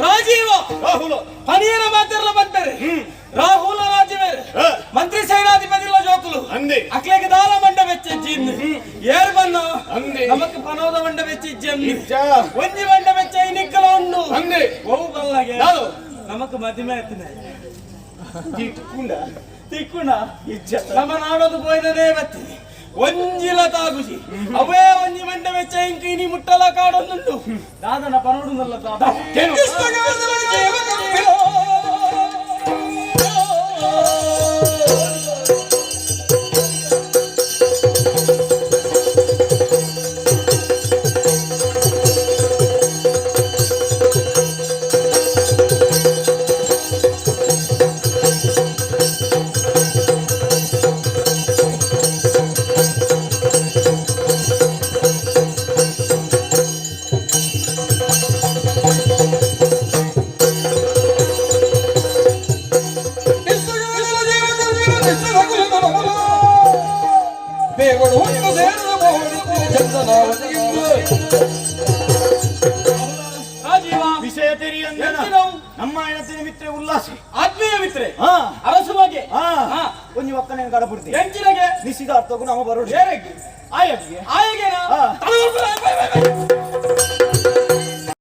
ರಾಜೀವ ಪನೀರ ಮಾತೆರ್ಲ ಬಂತಾರೆ ರಾಹುಲ ರಾಜವೇರ್ ಮಂತ್ರಿ ಸೇನಾಧಿಪತಿಲ ಜೋಕುಲು ಅಂದೆ. ಅಕ್ಲೆಗೆ ದಾಲ ಮಂಡ ಬೆಚ್ಚಿ ಏರ್ ಬನ್ನ ಅಂದೆ. ನಮಕ್ ಪನೋದ ಮಂಡ ಬೆಚ್ಚಿ ಇಜ್ಜ. ಒಂಜಿ ಮಂಡ ಬೆಚ್ಚ ನಿಕ್ಕಲ ಉಂಡು ಅಂದೆ. ಒವು ಬಲ್ಲಾಗೆ ಯಾರು? ನಮಕ್ ಮದಿಮೆ ಆಯ್ತಿನ ತಿಕ್ಕುಂಡ ತಿಕ್ಕುಣ ನಮ್ಮ ನಾಡೋದು ಪೋಯ್ದನೇ ಬತ್ತೀನಿ ಒಂಜಿಲ ತಾಗುಜಿ ಅವೇ ಒಂಜಿ ಮಂಡ ವೆಚ್ಚ ಇಂಕ ಇನಿ ಮುಟ್ಟಲ ಕಾಡೊಂದುಂಡು ದಾದನ ಪನೋಡುನಲ್ಲ ದಾದ. ಏನು? ದೇವರು ಹುಟ್ಟು ಸೇರದ ಚಂದನಾವತಿಗಿಂದು. ರಾಜೀವ ವಿಷಯ ತೆರಿಯಂದನ ಎಂಚಿನವು? ನಮ್ಮ ಹೆಣತಿನ ಮಿತ್ರ ಉಲ್ಲಾಸಿ ಆತ್ಮೀಯ ಮಿತ್ರೆ ಹಾ. ಅರಸು ಬಗೆ ಹಾ ಹಾ. ಒಂಜಿ ಒಕ್ಕನೆ ಕಡಪುಡ್ತಿ ಎಂಚಿನಗೆ ನಿಶ್ಚಿತಾರ್ಥಕ್ಕೂ ನಮ್ಮ ಬರೋಡು ಏರೆಗ್ ಆಯಕ್ಕೆ ಆಯಗೇನ ಹಾ. ತಲೆ ಬೈ, ಬೈ, ಬೈ.